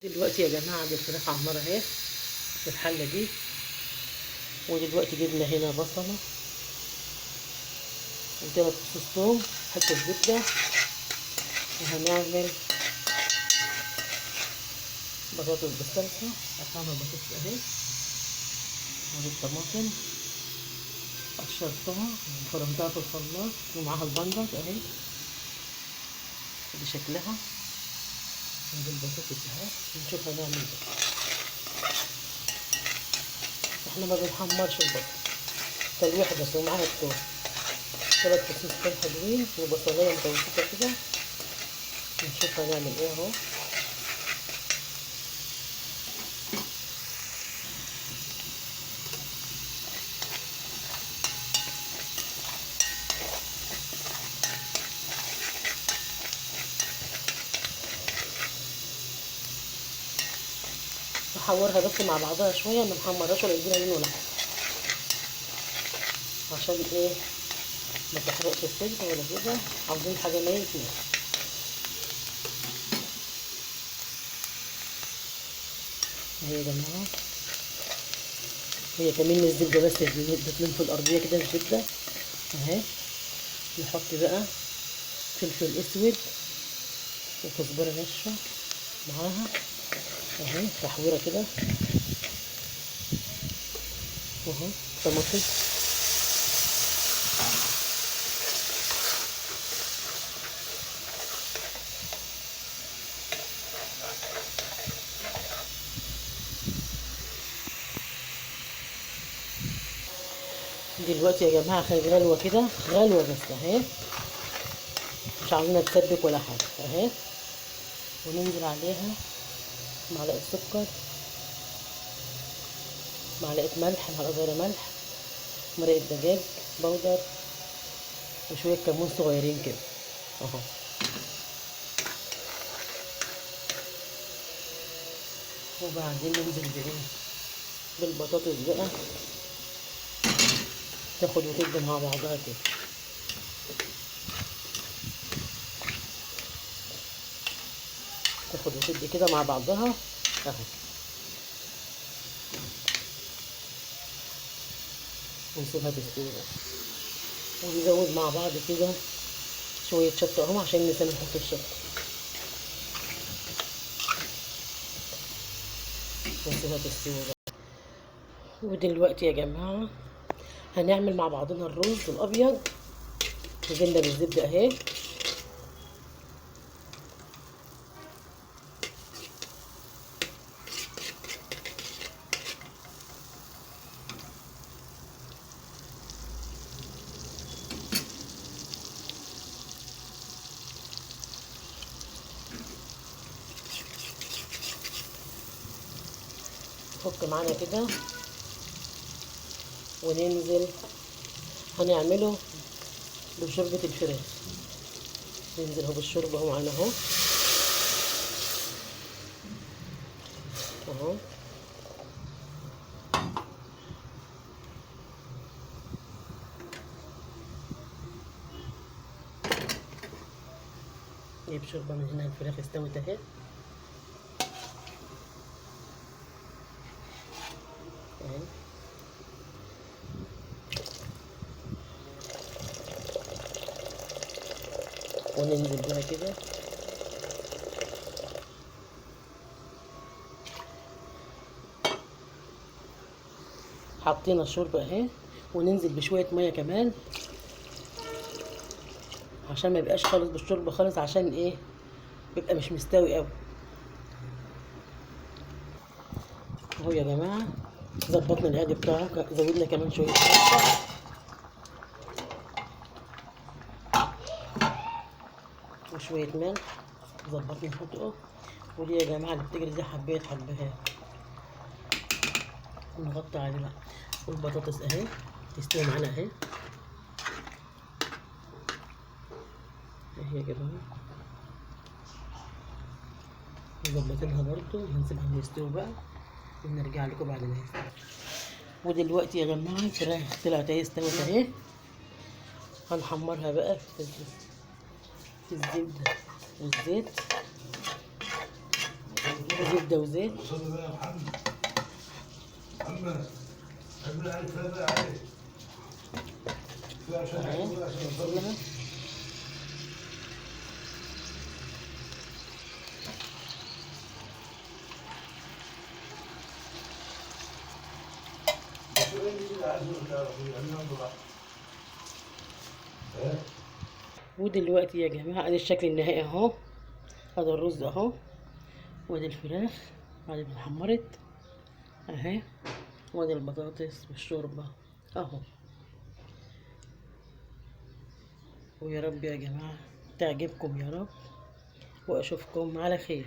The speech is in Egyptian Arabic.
دلوقتي يا جماعة دي الفراخ على النار اهي في الحلة دي. ودلوقتي جبنا هنا بصله وثلاث فصوص ثوم، حتة زبدة، وهنعمل بطاطس بالصلصه. قطعنا البطاطس اهي، ودي الطماطم قشرتها وفرمتها في الخلاط ومعاها البندر اهي، ادي شكلها. ادي البطاطس اهي، نشوف هنعمل ايه. احنا ما بنحمرش البصل، تلويح بس، ومعاها الثوم، 3 فصوص ثوم حلوين وبصلايه متوسطه كده. نشوف هنعمل ايه اهو. نحورها بس مع بعضها شوية، ما نحمرهاش ولا نديها لون ولا حاجة، عشان ايه ما تحرقش الصدر ولا كده. عاوزين حاجة ميت ميت. اهي يا جماعة، هي كمان الزبدة بس بتلم في الارضية كده الزبدة اهي. نحط بقى فلفل اسود وكزبره ناشفة معاها اهي، تحويره كده اهو، طماطم دلوقتي يا جماعة غلوه كده، غلوه بس اهي، مش عاوزينها تسبك ولا حاجة اهي. وننزل عليها معلقه سكر، معلقه ملح، معلقه صغيرة ملح، مرقه دجاج بودر، وشوية كمون صغيرين كده اهو. وبعدين ننزل بايه؟ بالبطاطس بقى، تاخد وتدي مع بعضها كده. تاخد وتدي كده مع بعضها اهو. ونسيبها تستوي بقى، ونزود مع بعض كده شوية شطة اهو، عشان نسينا نحط الشطة. ونسيبها تستوي بقى. ودلوقتي يا جماعة هنعمل مع بعضنا الرز الابيض. نزلنا بالزبدة اهي، نحط معانا كده وننزل. هنعمله بشوربة الفراخ، ننزل اهو بالشوربة اهو معانا اهو اهو. نجيب شوربة من هنا، الفراخ استوت اهي. وننزل بيها كده. حطينا الشوربة اهي، وننزل بشوية مية كمان عشان ما يبقاش خالص بالشوربة خالص، عشان ايه بيبقى مش مستوي قوي. اهو يا جماعة ظبطنا الهادي بتاعه، زودنا كمان شوية صلصة وشوية ملح، ظبطنا حطه. ودي يا جماعة اللي بتجري دي حباية حبهان، ونغطي عليه بقى. والبطاطس اهي تستوي معانا اهي اهي يا جماعة، مظبطينها برضو. هنسيبهم يستووا بقى ونرجع لكم بعد ما يستوي. ودلوقتي يا جماعة الفراخ طلعت اهي، استوت اهي. هنحمرها بقى في الزبدة والزيت. زبدة وزيت. اهي كلها. ودلوقتي يا جماعة ادي الشكل النهائي اهو، هذا الرز اهو، وادي الفراخ بعد ما اتحمرت اهي، وادي البطاطس والشوربه اهو. ويا رب يا جماعة تعجبكم يا رب، واشوفكم على خير.